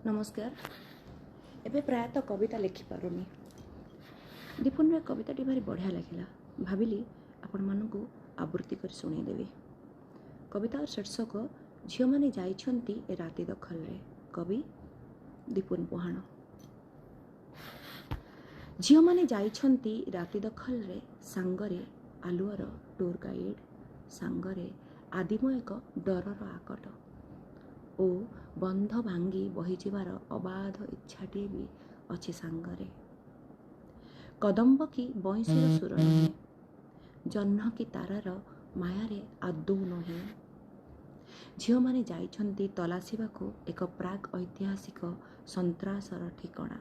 ନମସ୍କାର। ଏବେ ପ୍ରାୟତଃ କବିତା ଲେଖିପାରୁନି। ଦୀପୁନର କବିତାଟି ଭାରି ବଢ଼ିଆ ଲାଗିଲା, ଭାବିଲି ଆପଣମାନଙ୍କୁ ଆବୃତ୍ତି କରି ଶୁଣେଇଦେବି। କବିତାର ଶୀର୍ଷକ ଝିଅମାନେ ଯାଇଛନ୍ତି ରାତି ଦଖଲରେ। କବି ଦୀପୁନ ପୁହାଣ। ଝିଅମାନେ ଯାଇଛନ୍ତି ରାତି ଦଖଲରେ, ସାଙ୍ଗରେ ଆଲୁଅର ଟୁର୍ ଗାଇଡ଼, ସାଙ୍ଗରେ ଆଦିମ ଏକ ଡରର ଆକଟ ଓ ବନ୍ଧ ଭାଙ୍ଗି ବହିଯିବାର ଅବାଧ ଇଚ୍ଛାଟିଏ ବି ଅଛି ସାଙ୍ଗରେ। କଦମ୍ବ କି ବଇଁଶୀର ସୁର ନୁହେଁ, ଜହ୍ନ କି ତାରାର ମାୟାରେ ଆଦୌ ନୁହେଁ। ଝିଅମାନେ ଯାଇଛନ୍ତି ତଲାସିବାକୁ ଏକ ପ୍ରାକ୍ ଐତିହାସିକ ସନ୍ତ୍ରାସର ଠିକଣା,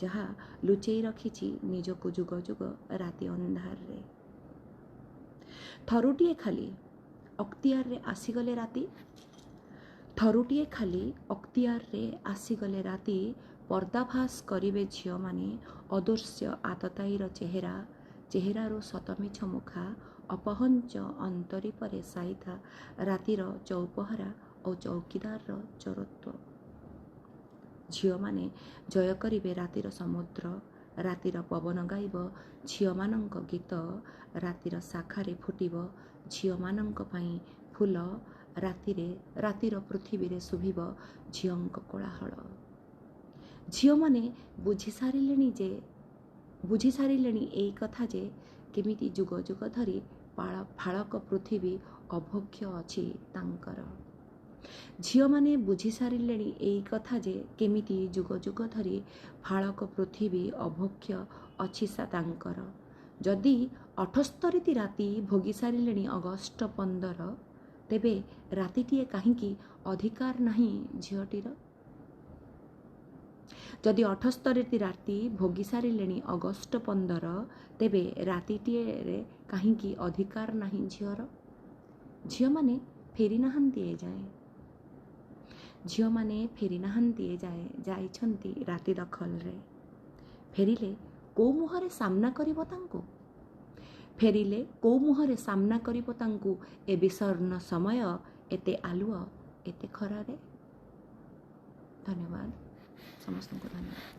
ଯାହା ଲୁଚେଇ ରଖିଛି ନିଜକୁ ଯୁଗ ଯୁଗ ରାତି ଅନ୍ଧାରରେ। ଥରୁଟିଏ ଖାଲି ଅକ୍ତିଆରରେ ଆସିଗଲେ ରାତି, ଥରୁଟିଏ ଖାଲି ଅକ୍ତିଆରରେ ଆସିଗଲେ ରାତି, ପର୍ଦ୍ଦାଫାଶ କରିବେ ଝିଅମାନେ ଅଦୃଶ୍ୟ ଆତତାୟୀର ଚେହେରା, ଚେହେରାରୁ ସତମିଛ ମୁଖା, ଅପହଞ୍ଚ ଅନ୍ତରୀପରେ ସାଇତା ରାତିର ଚୌପହରା ଓ ଚୌକିଦାରର ଚୋରତ୍ୱ। ଝିଅମାନେ ଜୟ କରିବେ ରାତିର ସମୁଦ୍ର, ରାତିର ପବନ ଗାଇବ ଝିଅମାନଙ୍କ ଗୀତ, ରାତିର ଶାଖାରେ ଫୁଟିବ ଝିଅମାନଙ୍କ ପାଇଁ ଫୁଲ, ରାତିରେ ରାତିର ପୃଥିବୀରେ ଶୁଭିବ ଝିଅଙ୍କ କୋଳାହଳ। ଝିଅମାନେ ବୁଝିସାରିଲେଣି ଏଇ କଥା ଯେ କେମିତି ଯୁଗ ଯୁଗ ଧରି ଫାଳକ ପୃଥିବୀ ଅଭୋଗ୍ୟ ଅଛି ତାଙ୍କର। ଝିଅମାନେ ବୁଝିସାରିଲେଣି ଏଇ କଥା ଯେ କେମିତି ଯୁଗ ଯୁଗ ଧରି ଫାଳକ ପୃଥିବୀ ଅଭୋଗ୍ୟ ଅଛି ତାଙ୍କର। ଯଦି 78ଟି ରାତି ଭୋଗି ସାରିଲେଣି ଅଗଷ୍ଟ 15, ତେବେ ରାତିଟିଏ କାହିଁକି ଅଧିକାର ନାହିଁ ଝିଅଟିର? ଯଦି 78ଟି ରାତି ଭୋଗି ସାରିଲେଣି ଅଗଷ୍ଟ 15, ତେବେ ରାତିଟିଏରେ କାହିଁକି ଅଧିକାର ନାହିଁ ଝିଅର? ଝିଅମାନେ ଫେରିନାହାନ୍ତି ଏଯାଏଁ, ଝିଅମାନେ ଫେରିନାହାନ୍ତି ଏଯାଏଁ, ଯାଇଛନ୍ତି ରାତି ଦଖଲରେ। ଫେରିଲେ କୋଉ ମୁହଁରେ ସାମ୍ନା କରିବ ତାଙ୍କୁ? ଫେରିଲେ କୋଉ ମୁହଁରେ ସାମ୍ନା କରିବ ତାଙ୍କୁ ଏ ବିଷର୍ଣ୍ଣ ସମୟ, ଏତେ ଆଲୁଅ, ଏତେ ଖରାରେ? ଧନ୍ୟବାଦ ସମସ୍ତଙ୍କୁ, ଧନ୍ୟବାଦ।